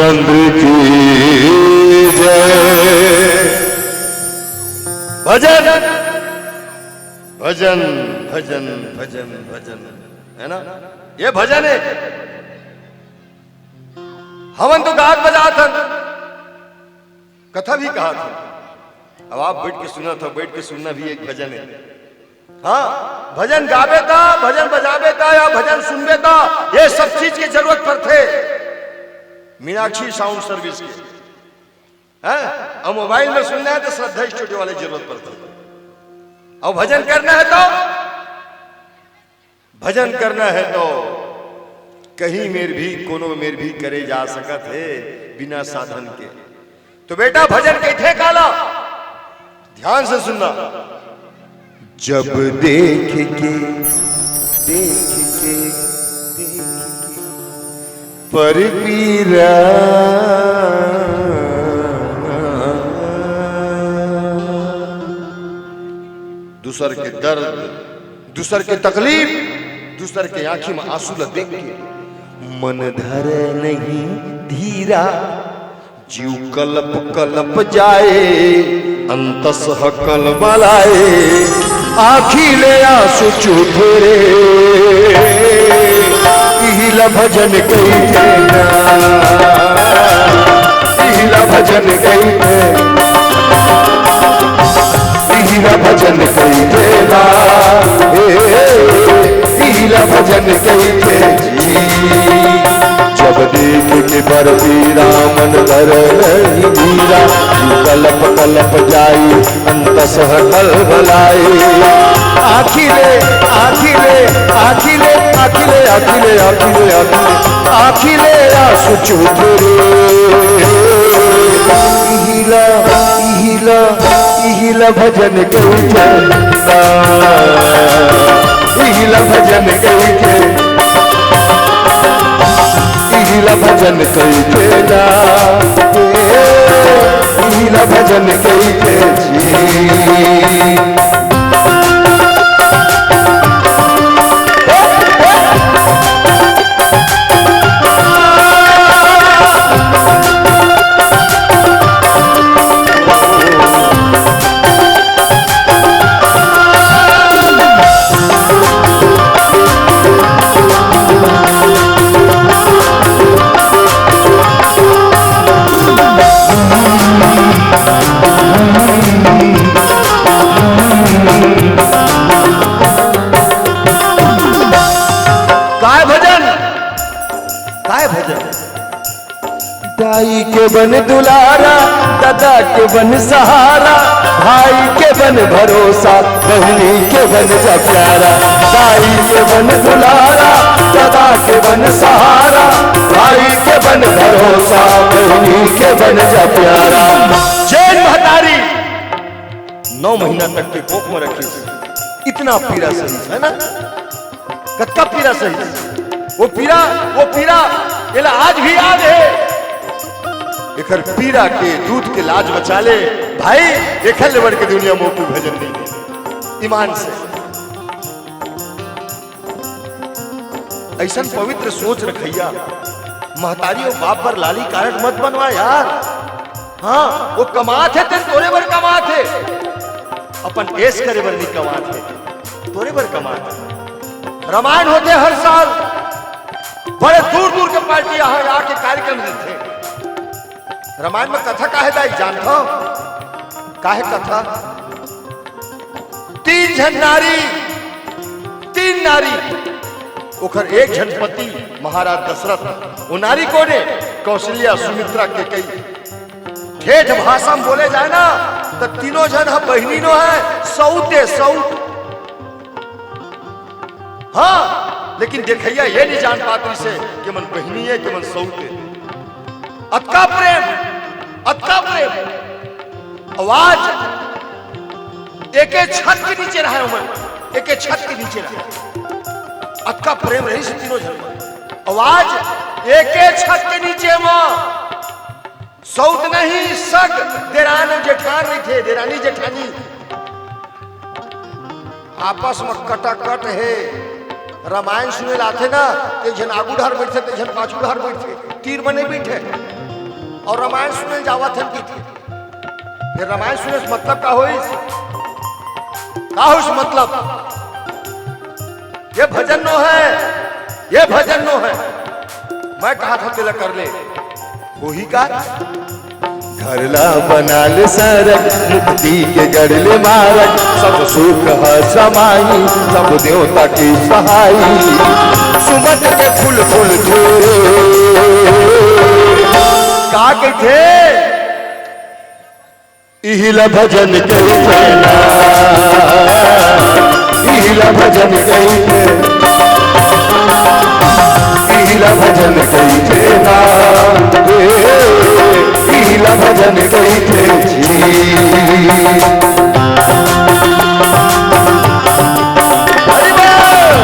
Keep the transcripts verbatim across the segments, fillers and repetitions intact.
चंद्र की जय। भजन, भजन, भजन, भजन, भजन, है ना? ये भजन है। हमन तो गात बजात हन, कथा भी कहात हन। अब आप बैठ के सुनत हो, बैठ के सुनना भी एक भजन है। हाँ, भजन गाबे ता, भजन बजाबे ता या भजन सुनबे ता, ये सब चीज की जरूरत पड़थे। मीनाक्षी साउंड सर्विस के, हैं? और मोबाइल में सुनना है तो श्रद्धा स्टूडियो वाले जरूरत पड़थे। और भजन करना है तो, भजन करना है तो कहीं मेर भी, कोनो मेर भी करे जा सकत है बिना साधन के। तो बेटा, भजन कहिथे काला, ध्यान से सुनना। जब देख के, देख के, देख के पर पीरा, दूसर के दर्द, दूसर के तकलीफ, दूसर के आंखी में आंसू ला देख के मन धर नहीं धीरा। जीव कलप कलप जाए, अंतस ह कलबलाए, आँखी ले आंसू चूथे रे। इहिला भजन कहिथे ना, इहिला भजन कहिथे, इहिला भजन कहिथे ना, ए, इहिला भजन कहिथे जी। जब देख के पर पीरा मन धर नहीं धीरा, कलप कलप जाई अंतस ह कलबलाए। आँखी ले, आँखी ले, आँखी ले, आँखी ले, आँखी ले, आँखी ले, आँखी ले, आँखी ले आंसू चूथे रे। इहिला, इहिला, इहिला भजन कहिथे ना, इहिला भजन कहिथे, इहिला भजन कहिथे ना, ए, इहिला भजन कहिथे जी। काय भजन, काय भजन। दाई के बन दुलारा, दादा के बन सहारा, भाई के बन भरोसा, बहिनी के बन जा प्यारा। दाई के बन दुलारा, दादा के बन सहारा, भाई के बन भरोसा, बहिनी के बन जा प्यारा। जैन महतारी नौ महीना तक के कोख में रखिस, इतना पीरा सही है ना। कतका पीरा सही। वो पीरा, वो पीरा, एला आज भी याद है। एकर पीरा के दूध के लाज बचा ले भाई, एकर ले बढ़ के दुनिया में कोई भजन नहीं है। ईमान से ऐसन पवित्र सोच रखैया महतारी और बाप बर लाली कारड मत बनवा यार। हाँ, वो कमात हे, तेन तोरे बर कमात हे, अपन ऐश करे बर नहीं कमात हे, तोरे बर कमात हे। रामायण होथे हर साल, बड़े दूर दूर के पार्टी यहाँ आके कार्यक्रम देथे। रामायण में कथा काहे दाई जानथव? काहे कथा? तीन झन नारी, तीन नारी, ओखर एक झन पति महाराज दशरथ। वो नारी कोन हे? कौशल्या, सुमित्रा, कैकेयी। ठेठ भाषा में बोले जाए ना, त तीनों झन ह बहिनी नो हे, सौत ए, सौत। हाँ, लेकिन देखैया ये नहीं जान पात रिहिसे कि मन बहिनी हे कि मन सौत ए। अतका प्रेम, अतका प्रेम। अउ आज एके छत के नीचे रहय ओमन, एके छत के नीचे रहय। अतका प्रेम रहिस तीनों झन म। अउ आज एके छत के नीचे म सौत नहीं, सग, देरान जेठान रहिथे, देरानी जेठानी। आपस म कटाकट हे। रामायण सुने ल आथे ना, त एक झन आगू डहर बइठथे, त एक झन पाछू डहर बइठथे, तीर म नइ बइठे। अउ रामायण सुने जावत हन कहिथे। फेर रामायण सुने से मतलब का होइस? का होइस मतलब? ये भजन नो हे, ये भजन नो हे। मैं कहत हंव तेला कर ले, होही का? घर ला बना ले सरग, मुक्ति के गढ़ ले मारग, सब सुख ह समाही, सब देवता के सहाई। सुमन के फूल फूल झरे। का कहिथे? इही ला भजन कहिथे ना, इही ला भजन कहिथे, इही ला भजन कहिथे ना, ए, इही ला भजन कहिथे जी। हरि बोल।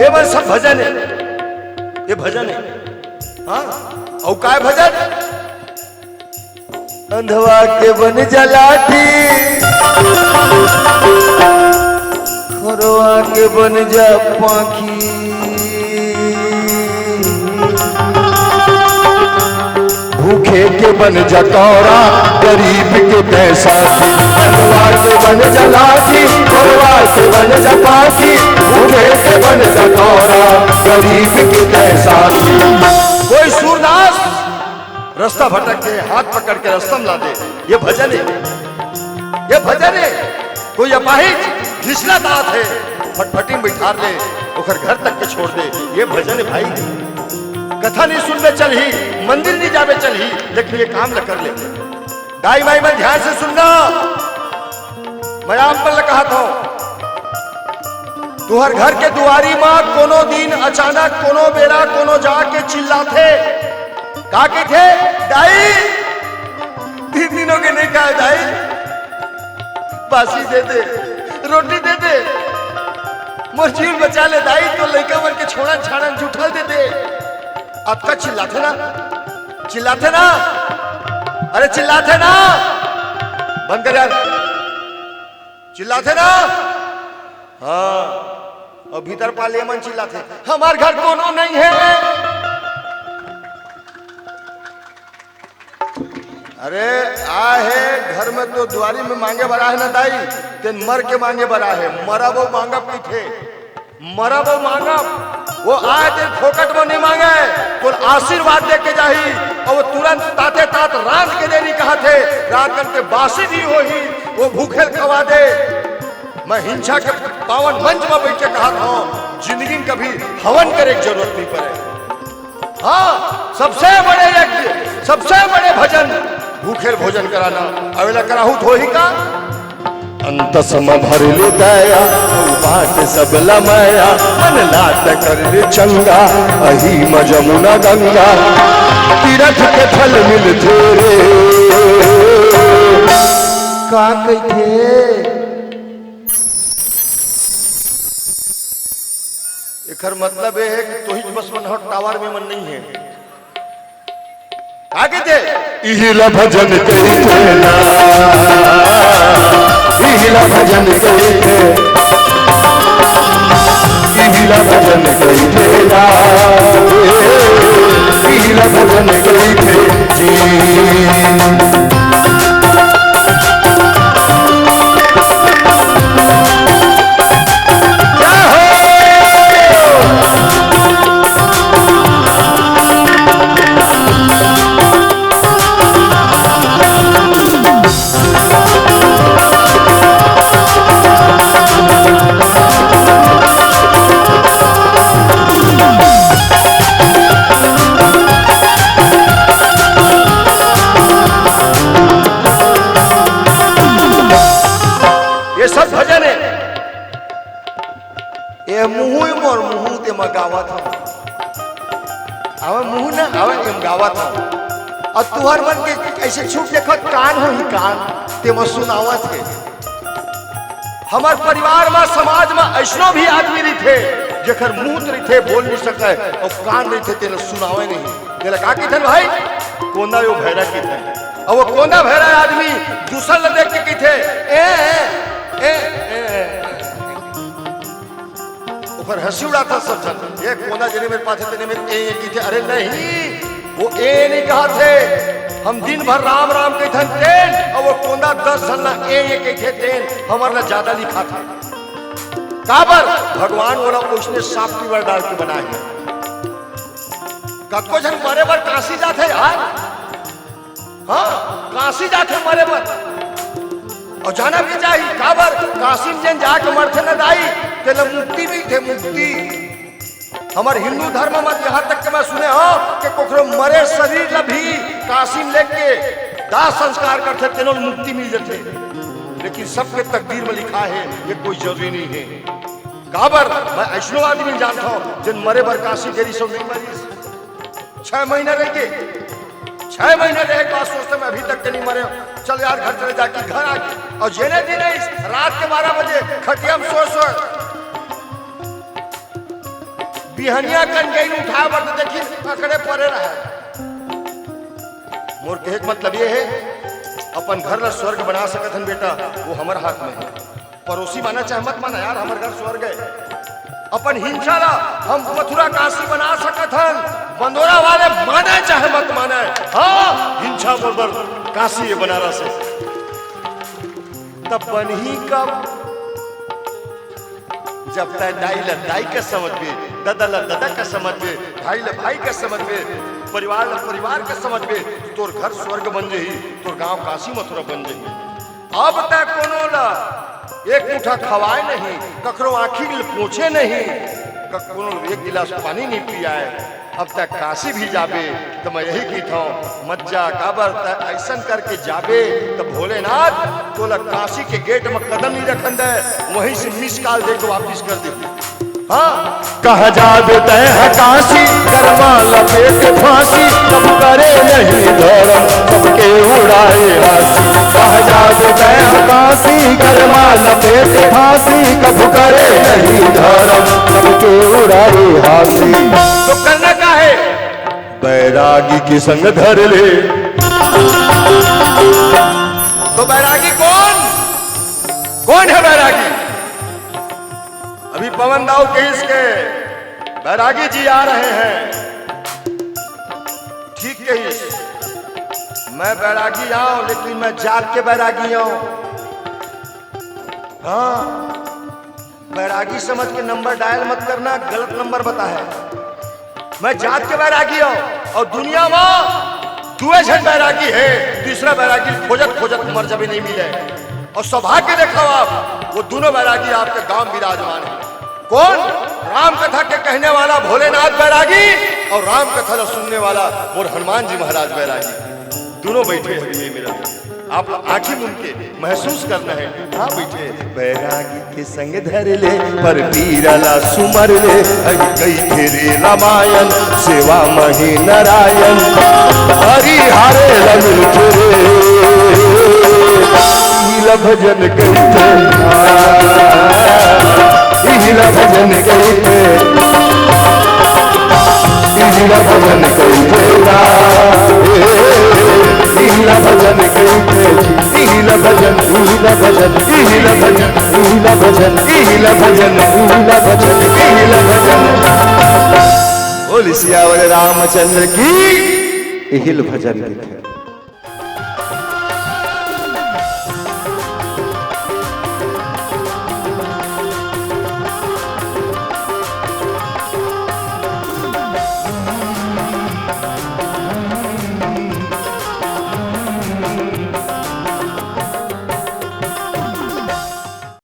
ये मन सब भजन हे, ये भजन हे। हाँ, अउ काय भजन? अंधवा के बन जा लाठी, खोरवा के बन जा पाखी, भूखे के बन जा कौरा, गरीब के तैं साथी। अंधवा के बन जा लाठी, खोरवा के बन जा पाखी, भूखे के बन जा कौरा, गरीब के तैं साथी। कोई सूरदास रस्ता भटक के हाथ पकड़ के रस्ता में ला दे, ये भजन हे, ये भजन हे। कोई अपाहिज घिसला दात हे, फटफटी में बैठार ले, ओकर घर तक के छोड़ दे, ये भजन हे भाई। कथा नहीं सुनबे चलही, मंदिर नहीं जाबे चलही, लेकिन ये काम ल कर ले। दाई माई मन ध्यान से सुनना, मैं आप मन ल कहत हंव, तुहर घर के दुआरी म कोनो दिन अचानक कोनो बेरा कोनो जाके चिल्लाथे, का कहिथे? दाई, तीन दिन होगे नहीं खाय दाई, बासी दे दे, रोटी दे दे, मोर जीव बचा ले दाई, तोर लइका मन के छोड़न छाड़न जूठल दे दे। अतका चिल्लाथे ना, चिल्लाथे ना, अरे चिल्लाथे ना, बंद कर यार, चिल्लाथे ना। हाँ, अउ भीतर पाले मन चिल्लाथे, हमार घर कोनो नहीं हे। अरे आय हे घर में तो दुआरी में मांगे बर आय हे ना दाई, तेन मर के मांगे बर आय हे, मरब अउ मांगब कहिथे, मरब अउ मांगब। वो आय तेन फोकट में नहीं मांगे, कोन आशीर्वाद दे के जाही, अउ वो तुरंत ताते तात रांध के देनी कहथे, रात कन के बासी नहीं होही, वो भूखे ल खवा दे। मैं हिंसा के पावन मंच में बैठ के कहत हंव, जिंदगी में कभी हवन करे के जरूरत नहीं पड़े। हाँ, सबसे बड़े यज्ञ, सबसे बड़े भजन, भूखे ल भोजन कराना। अउ एला कराहू त होही का? अंतस म भर ले दया, बाट सब ल मया, मन लात कर ले चंगा, अही म जमुना गंगा, तीरथ के फल मिलथे रे। का कहिथे? एकर मतलब ये हे कि तोहिच बस मन हर टावर में मन नहीं हे। का कहिथे? इही ला भजन कहिथे ना, इही ला भजन कहिथे, इही ला भजन कहिथे ना, इही ला भजन कहिथे जी। ये सब भजन हे। ए मुहू मोर मुहू ते म गावत हंव। आवे मुहू ना, आवे एम गावत हंव। अउ तुहर मन के अइसे छुप देखत कान होही कान, तेमा सुनावत हे। हमर परिवार म, समाज म अइसनो भी आदमी रहिथे, जेकर मुंह तो रहिथे, बोल नइ सकय, अउ कान रहिथे, तेला सुनावय नहीं। तेला का कहिथन भाई? कोंदा यो भैरा कहिथन। अउ वो कोंदा भैरा आदमी दूसर ल देख के कहिथे, "ए, ए, ए, ए।" ओकर हंसी उड़ाथन सब झन। ये कोंदा जेने मेर पाथे, तेने मेर ए, ए कहिथे। अरे नहीं, वो ए नहीं कहत हे। हम दिन भर राम राम कहिथन तेन, अउ वो कोंदा दस झन ला ए, ए कहिथे तेन, हमर ला ज्यादा लिखाथे। काबर? भगवान ओला ओइसने software डाल के बनाए हे। कतको झन मरे बर काशी जाथे यार। हाँ, काशी जाथे मरे बर। अउ जाना भी चाही, काबर? काशी म जेन जाके मरथे न दाई, तेला मुक्ति मिलथे, मुक्ति। हमर हिंदू धर्म म यहाँ तक के मैं सुने हंव कि कोकरो मरे शरीर ला भी काशी म लेके दाह संस्कार करथे, तेनो ल मुक्ति मिल जथे। लेकिन सबके तकदीर म लिखा हे, ये कोई जरूरी नहीं हे। काबर? मैं अइसनो आदमी जानथंव, जेन मरे बर काशी गे रिहिस अउ नहीं मरिस। छह महीना रह के, छह महीना रहे के बाद सोचथे, "मैं अभी तक के नहीं मरे हंव, चल यार घर चले जाके घर आ गए।" अउ जेने दिन इस रात के बारह बजे खटिया म सोय सोय बिहनिया कन गई उठाए बर, तो देखी अकड़े परे रहे। मोर कहे के मतलब ये हे, अपन घर ला स्वर्ग बना सकत हन बेटा, वो हमर हाथ में हे। पड़ोसी माना चाहे मत माना यार, हमर घर स्वर्ग हे। अपन हिंसा ला हम मथुरा काशी बना सकत हन, बंदोरा वाले माने चाहे मत माने। हाँ, हिंसा बरोबर काशी ये बनारस हे। तब बनही कब? जब तैं दाई ला दाई कस समझबे, ददा ला ददा कस समझबे, भाई ला भाई कस समझबे, परिवार ला परिवार कस समझबे, तोर घर स्वर्ग बन जही, तोर गांव काशी मथुरा बन जही। अब तैं कोनो ला एक मुठा खवाए नहीं, ककरो आँखी ल पोंछे नहीं, क-, कोनो एक गिलास पानी नहीं पियाए। अब तैं काशी भी जाबे, त मैं यही कहिथंव, मत जा, काबर तैं अइसन करके जाबे, त भोलेनाथ तोला काशी के गेट म कदम नहीं रखन दे, वहीं से miss call दे के वापिस कर दे। हाँ। कहाँ जाबे तैं ह काशी, गरमा लपेट फांसी, कब करे नहीं धरम, सबके उड़ाए हांसी। कहाँ जाबे तैं ह काशी, गरमा लपेट फांसी, कब करे नहीं धरम, सबके उड़ाए हांसी। तो करना का हे? बैरागी के संग धर ले। तो बैरागी कौन? कौन हे बैरागी? अभी पवन दाऊ कहिस के बैरागी जी आ रहे हैं। ठीक कहिस, मैं बैरागी आंव, लेकिन मैं जात के बैरागी आंव। हाँ, बैरागी समझ के number dial मत करना, गलत number बता हे। मैं जात के बैरागी आंव अउ दुनिया म दुए झन बैरागी हे, तीसरा बैरागी खोजत खोजत मर जाबे नहीं मिले। अउ सौभाग्य देखव आप, वो दूनों बैरागी आपके गांव विराजमान हे। कौन? राम कथा के कहने वाला भोलेनाथ बैरागी अउ राम कथा ला सुनने वाला मोर हनुमान जी महाराज बैरागी। दूनों बइठे हे भइया मेर। आप आंखी मूंद के महसूस करना हे। हाँ, बइठे हे। बैरागी के संग धर ले, पर पीरा ला सुमर ले, अरे कहिथे रे रामायण, सेवा म हे नारायण, हरि हरे ला मिलथे रे, इही ला भजन कहिथे, इही ला भजन कहिथे। इही ला भजन कहिथे गा, ए, इही ला भजन कहिथे, इही ला भजन, इही ला भजन, इही ला भजन, इही ला भजन, इही ला भजन, इही ला भजन, इही ला भजन। बोल सियावर रामचंद्र की, इही ला भजन कहिथे।